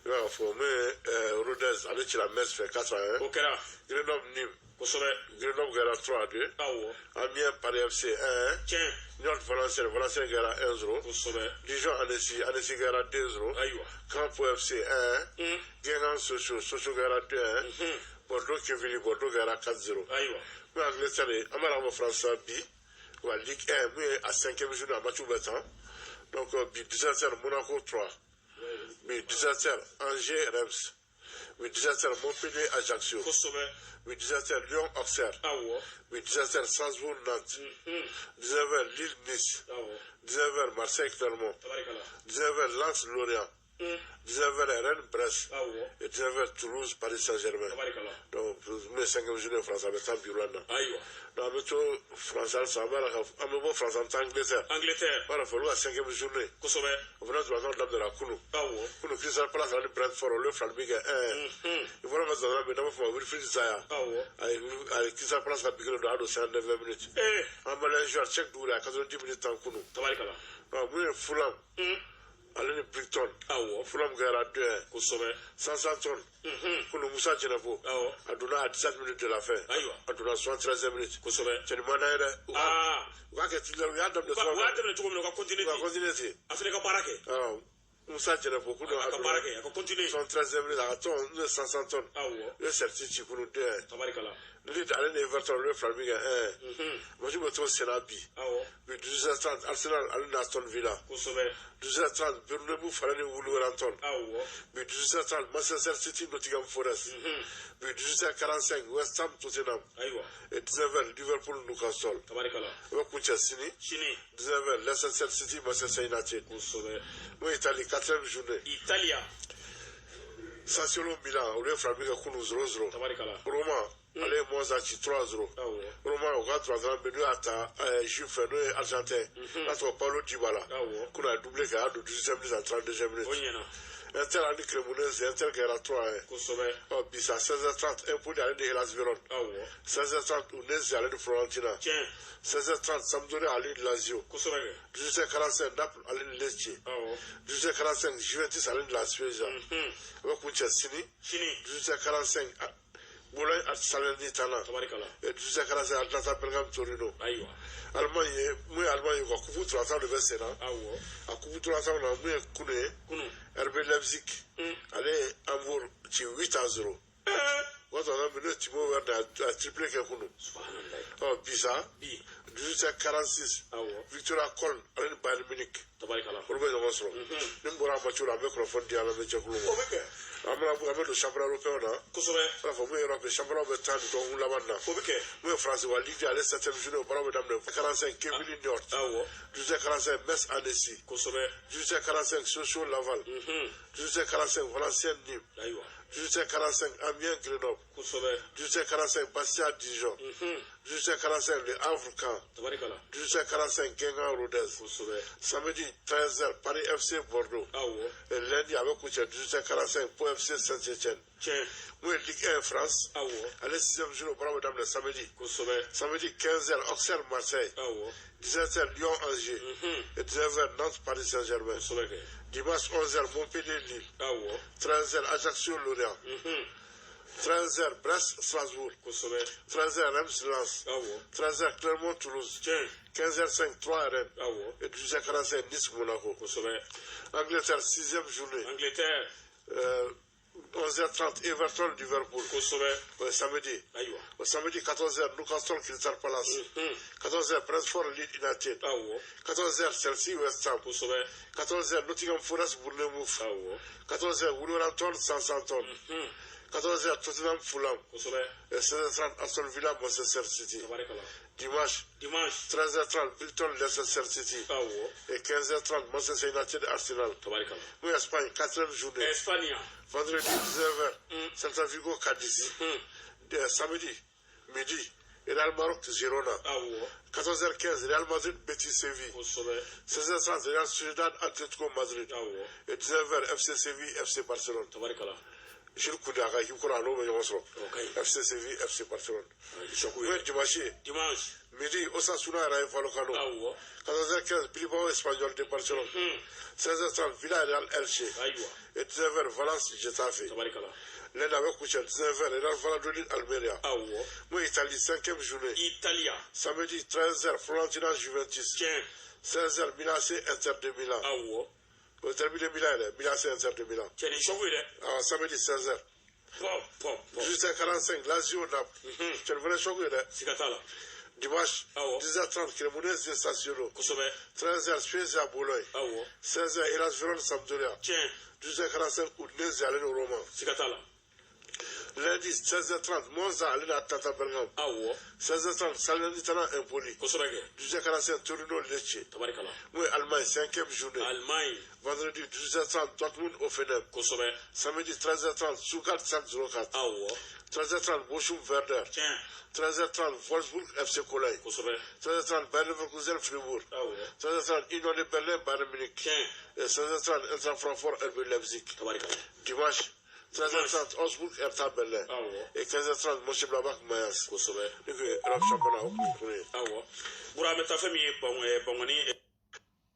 I b'a fɔ min ye Rodez, ale cira Metz fɛ 4-1. O kɛra. Grenoble, Nîmes. Kosɛbɛ. Grenoble gagna 3-2. Amiens, Paris FC 1-1. Niort, Valenciennes, Valenciennes gagna 1-0. Dijon, Annecy, Annecy gagna 2-0. Caen, Pau FC 1-1. Guingamp, Sochaux, Sochaux gagna 2-1. Bordeaux, Quevilly, Bordeaux gagna 4-0. Mun ye Angleterre ye, an b'a la bɔ France bi wa Ligue 1, mun ye a cinquième journée, a match bɛ tan. Donc bi 17h, Monaco 3, bi 17h, Angers, Reims, bi 17h, Montpellier, Ajaccio, bi 17h, Lyon, Auxerre, bi 17h, Strasbourg, Nantes, 19h, Lille, Nice, 19h, Marseille, Clermont, 19h, Lens, Lorient, 19h, Rennes, Brest et 19h, Toulouse, Paris Saint-Germain. Donc mun ye cinquième journée France, a bɛ taa bi wula in na. Donc an bɛ to France halisa, an b'a la ka an bɛ bɔ France, an bɛ taa Angleterre. Angleterre. N b'a fɔ olu ka cinquième journée, o fana tun daminɛra kunun. Kunun, Crystal Palace ani Brentford, olu ye fila min kɛ 1. I fɔlɔ ka zana min n'an b'a fɔ o ma Wilfried Zaha, a ye Crystal Palace ka bi kelen don, a don 59 minutes. An malien joueur Cheick Doucouré a 90 minutes tan kunun. Mun ye Fulham ale ni Brighton, Fulham gagna 2-1. Southampton, kunun Moussa Djenepo, a donna à 17 minutes de la fin. A donna 73e minute. Cɛnin man d'an ye dɛ. U k'a kɛ titulaire, u y'a daminɛ. U y'a daminɛ cogo min na, u ka continuer U ka ten. Continuer ten. A fana ka baara kɛ. Awɔ, Moussa Djenepo kunun A ka baara kɛ, a ka continuer. 73e minute, a ka tɔn n'o ye Southampton. U ye Celtic ci kunun 2-1. Leeds ale ni Everton, olu ye fila min kɛ 1. Match bɛ to senna bi. Bi 12h30, Arsenal ale ni Aston Villa. 12h30, Bournemouth ale ni Wolverhampton. Bi 18h30, Manchester City, Nottingham Forest. Bi 18h45, West Ham, Tottenham. Et 19h, Liverpool, Newcastle. O bɛ kuncɛ sini. Sini. 19h, Leicester City, Manchester United. N'o ye Italie, quatrième journée. Italia. Sassuolo, Milan, olu ye fila min kɛ kunun 0-0. Roma ale ye Monza ci 3-0. Roma, u ka trois bɛ n'o y'a ta Juve fɛ, n'o ye Argentin n'a tɔgɔ Paulo Dybala. Kunun a ye doublé kɛ, a y'a don 18e minute ani 32e O minute. ɲɛna. Inter ani Cremonese, Inter gagna 3-1. Ɔ bi sa 16h30, Empoli ale ni Hellas Verona. 16h30, Udinese ale ni Fiorentina. 16h30, Sampdoria ale ni Lazio. Kosɛbɛ kɛ. 18h45, Naples ale ni Lecce. 18h45, Juventus ale ni La Spezia. A bɛ kuncɛ sini. Sini. 18h45, Bologne Salernitana. Et 18h45, Atalanta Bergame, Torino. Allemagne ye, mun ye Allemagne ye, u ka coupe 300 de bɛ sen na. A coupe 300 na, mun ye kunun ye? Kunun. RB Leipzig ale ye Hambourg ci 8-0. O tuma min n'o ye Timo Werner, a triplé kɛ kunun. Ɔ bi sa Bi. 18h46, Victoria Köln ale ni Bayern Munich, olu bɛ ɲɔgɔn sɔrɔ. Ni n bɔra a match la, an bɛ kunnafoni di an lamɛnjɛkulu ma. O bɛ kɛ. An bɛna an bɛ don championnat européen na. I n'a fɔ mun ye Europe, championnat bɛ taa nin dɔgɔkun laban na. O bɛ kɛ. Mun ye France wa Ligue 2, ale septième journée, o baaraw bɛ daminɛ 45, Quevilly, Niort. 18h45, Metz, Annecy. 18h45, Sochaux, Laval. 18h45, Valenciennes, Nîmes. 18h45, Amiens, Grenoble. 18h45, Bastia, Dijon. 18h45, Le Havre, Caen. 18h45, Guingamp, Rodez. Samedi 13h, Paris FC, Bordeaux. Et lundi, avec kuncɛ 18h45, Pau FC, Saint-Etienne. Mun ye Ligue 1 France, ale sixième journée, o baaraw bɛ daminɛ samedi. Samedi 15h, Auxerre, Marseille. 17h, Lyon, Angers. Et 19h, Nantes, Paris Saint-Germain. Kosɛbɛ kɛ. Dimanche 11h, Montpellier, Lille. 13h, Ajaccio, Lorient. 13h, Brest, Strasbourg. 13h, Reims, Lens. 13h, Clermont, Toulouse. 15h05, 3 Rennes. Et 18h45, Nice, Monaco. Angleterre, sixième journée. Angleterre. 11h30, Everton, Liverpool. Ouais, samedi. Au samedi, 14h, Newcastle, Crystal Palace. 14h, Brentford, Leeds United. 14h, Chelsea, West Ham. 14h, Nottingham Forest, Bournemouth. 14h, Wolverhampton, Southampton. 14h, Tottenham, Fulham. Et 16h30, Aston Villa, Manchester City. Dimanche, Dimanche. 13h30, Brighton, Leicester City. Et 15h30, Manchester United, Arsenal. Oui, Espagne, quatrième journée. Espagne. Vendredi, 19h, Celta Vigo, Cadiz. Samedi, midi, Real Maroc, Girona. 14h15, Real Madrid, Betis, Séville. 16h30, Real Sociedad, Atlético Madrid. Et 19h, FC Séville, FC Barcelone. Jules Koundé a ka équipe kɔrɔ, a n'o bɛ ɲɔgɔn sɔrɔ. O ka ɲi. FC Séville, FC Barcelone. Choc O ye ye. Dimanche ye. Dimanche. Midi, Osasuna, Rayo Vallecano. 14h15, Bilbao, Espanyol de Barcelone. 16h30, Villarreal, Elche. Ayiwa. Et 19h, Valence, Getafe. Tabarikala. Lundi avec coucher, 19h, Real Valladolid, Almeria. Moi, Italie, 5e journée. Italia. Samedi, 13h, Fiorentina, Juventus. 16h, Milan AC, Inter de Milan. Au derby de Milan, là, Milan AC, Inter de Milan. Cɛ, nin choc ye dɛ. Ah, samedi, 16h. Pɔ pɔ pɔ. 18h45, Lazio, Naples. C'est le vrai choc, là. Siga t'a la. Dimanche, 10h30, Cremonese, Sassuolo. 13h, Spezia, Bologne. 16h, Hellas Verona, Sampdoria. 12h45, Udinese, ale ni Roma. Siga t'a la. Lundi, 16h30, Monza, ale ni Atalanta Bergame. 16h30, Salernitana, Empoli. Kosɛbɛ kɛ. 12h45, Torino, Lecce. Tabarikala. Oui, Allemagne, 5e journée. Allemagne. Vendredi, 12h30, Dortmund, Hoffenheim. Samedi, 13h30, Stuttgart, Schalke 04. 13h30, Bochum, Werder. 13h30, Wolfsburg, FC Cologne. 13h30, Bayer Leverkusen, Fribourg. 13h30, Union de Berlin, Bayern Munich. Et 16h30, Eintracht Francfort, RB Leipzig. Tabarikala. Dimanche, 13h30, Augsburg, Hertha Berlin. Et 15h30, Mönchengladbach, Mayence. Kosɛbɛ. Ne ko Europe championnat, o kun ye kun ye. Awɔ, Bura, an bɛ taa fɛn min ye Bangɔni.